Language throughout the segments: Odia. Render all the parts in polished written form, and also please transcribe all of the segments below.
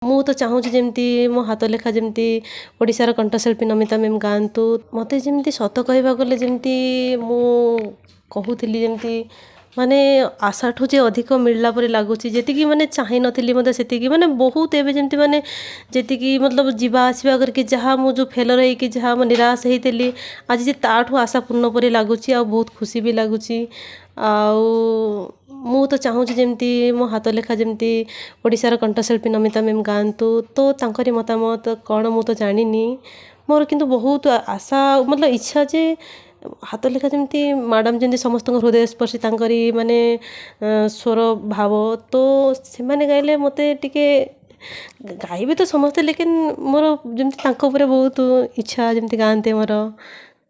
ମୁଁ ତ ଚାହୁଁଛି ଯେମିତି ମୋ ହାତ ଲେଖା ଯେମିତି ଓଡ଼ିଶାର କଣ୍ଠଶିଳ୍ପୀ ନମିତା ମ୍ୟାମ୍ ଗାଆନ୍ତୁ। ମୋତେ ଯେମିତି ସତ କହିବାକୁ ଗଲେ, ଯେମିତି ମୁଁ କହୁଥିଲି, ଯେମିତି ମାନେ ଆଶାଠୁ ଯେ ଅଧିକ ମିଳିଲା ପରି ଲାଗୁଛି। ଯେତିକି ମାନେ ଚାହିଁନଥିଲି ମଧ୍ୟ ସେତିକି ମାନେ ବହୁତ ଏବେ ଯେମିତି ମାନେ ଯେତିକି ମତଲବ ଯିବା ଆସିବା କରିକି ଯାହା ମୁଁ ଯେଉଁ ଫେଲର୍ ହେଇକି ଯାହା ମୁଁ ନିରାଶ ହେଇଥିଲି, ଆଜି ଯେ ତା'ଠୁ ଆଶା ପୂର୍ଣ୍ଣ ପରି ଲାଗୁଛି ଆଉ ବହୁତ ଖୁସି ବି ଲାଗୁଛି। ଆଉ ମୁଁ ତ ଚାହୁଁଛି ଯେମିତି ମୋ ହାତ ଲେଖା ଯେମିତି ଓଡ଼ିଶାର କଣ୍ଠଶିଳ୍ପୀ ନମିତା ମ୍ୟାମ୍ ଗାଆନ୍ତୁ। ତ ତାଙ୍କରି ମତାମତ କ'ଣ ମୁଁ ତ ଜାଣିନି, ମୋର କିନ୍ତୁ ବହୁତ ଆଶା, ମତଲବ ଇଚ୍ଛା ଯେ ହାତ ଲେଖା ଯେମିତି ମ୍ୟାଡ଼ାମ୍ ଯେମିତି ସମସ୍ତଙ୍କ ହୃଦୟସ୍ପର୍ଶୀ ତାଙ୍କରି ମାନେ ସ୍ୱର ଭାବ, ତ ସେମାନେ ଗାଇଲେ ମୋତେ ଟିକେ ଗାଇବେ ତ ସମସ୍ତେ, ଲେକିନ୍ ମୋର ଯେମିତି ତାଙ୍କ ଉପରେ ବହୁତ ଇଚ୍ଛା, ଯେମିତି ଗାଆନ୍ତେ ମୋର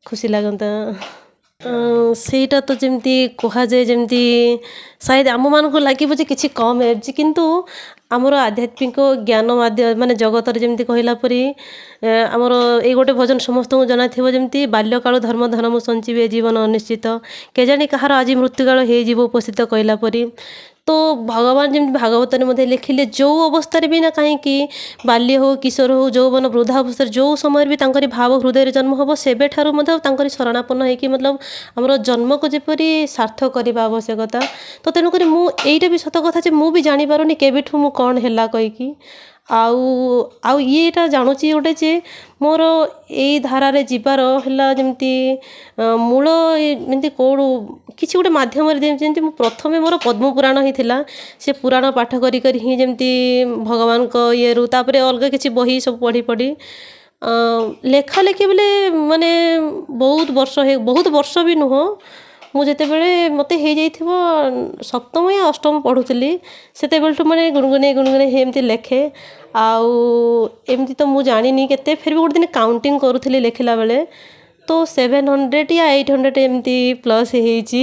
ଖୁସି ଲାଗନ୍ତା। ସେଇଟା ତ ଯେମିତି କୁହାଯାଏ, ଯେମିତି ସାୟଦ ଆମମାନଙ୍କୁ ଲାଗିବ ଯେ କିଛି କମ୍ ଏଜ୍, କିନ୍ତୁ ଆମର ଆଧ୍ୟାତ୍ମିକ ଜ୍ଞାନ ମାଧ୍ୟ ମାନେ ଜଗତରେ ଯେମିତି କହିଲା ପରି ଆମର ଏଇ ଗୋଟେ ଭଜନ ସମସ୍ତଙ୍କୁ ଜଣାଥିବ, ଯେମିତି ବାଲ୍ୟକାଳ ଧର୍ମ ଧନ ମୁଁ ସଞ୍ଚିବି, ଜୀବନ ଅନିଶ୍ଚିତ, କେଜାଣି କାହାର ଆଜି ମୃତ୍ୟୁକାଳ ହେଇଯିବ ଉପସ୍ଥିତ କହିଲା ପରି। ତ ଭଗବାନ ଯେମିତି ଭାଗବତରେ ମଧ୍ୟ ଲେଖିଲେ, ଯେଉଁ ଅବସ୍ଥାରେ ବି ନା କାହିଁକି, ବାଲ୍ୟ ହଉ, କିଶୋର ହଉ, ଯୌବନ, ବୃଦ୍ଧା ଅବସ୍ଥାରେ, ଯେଉଁ ସମୟରେ ବି ତାଙ୍କରି ଭାବ ହୃଦୟରେ ଜନ୍ମ ହେବ, ସେବେଠାରୁ ମଧ୍ୟ ତାଙ୍କରି ଶରଣାପନ୍ନ ହେଇକି ମତଲବ ଆମର ଜନ୍ମକୁ ଯେପରି ସାର୍ଥକ କରିବା ଆବଶ୍ୟକତା। ତ ତେଣୁକରି ମୁଁ ଏଇଟା ବି ସତ କଥା ଯେ ମୁଁ ବି ଜାଣିପାରୁନି କେବେଠୁ ମୁଁ କ'ଣ ହେଲା କହିକି। ଆଉ ଇଏଟା ଜାଣୁଛି ଗୋଟେ ଯେ ମୋର ଏଇ ଧାରାରେ ଯିବାର ହେଲା ଯେମିତି ମୂଳ ଏମିତି କେଉଁଠୁ କିଛି ଗୋଟେ ମାଧ୍ୟମରେ, ଯେମିତି ମୁଁ ପ୍ରଥମେ ମୋର ପଦ୍ମପୁରାଣ ହିଁ ଥିଲା। ସେ ପୁରାଣ ପାଠ କରି କରି ହିଁ ଯେମିତି ଭଗବାନଙ୍କ ଇଏରୁ, ତାପରେ ଅଲଗା କିଛି ବହି ସବୁ ପଢ଼ି ପଢ଼ି ଲେଖା ଲେଖି ବୋଲେ ମାନେ ବହୁତ ବର୍ଷ ହେଇ, ବହୁତ ବର୍ଷ ବି ନୁହଁ, ମୁଁ ଯେତେବେଳେ ମୋତେ ହେଇଯାଇଥିବ ସପ୍ତମ ୟା ଅଷ୍ଟମ ପଢ଼ୁଥିଲି, ସେତେବେଳଠୁ ମାନେ ଗୁଣୁଗୁଣେଇ ଗୁଣୁଗୁଣେଇ ଏମିତି ଲେଖେ। ଆଉ ଏମିତି ତ ମୁଁ ଜାଣିନି କେତେ, ଫିର୍ ବି ଗୋଟେ ଦିନ କାଉଣ୍ଟିଂ କରୁଥିଲି ଲେଖିଲା ବେଳେ, ତ 700 ୟା 800 ଏମିତି ପ୍ଲସ୍ ହେଇଛି।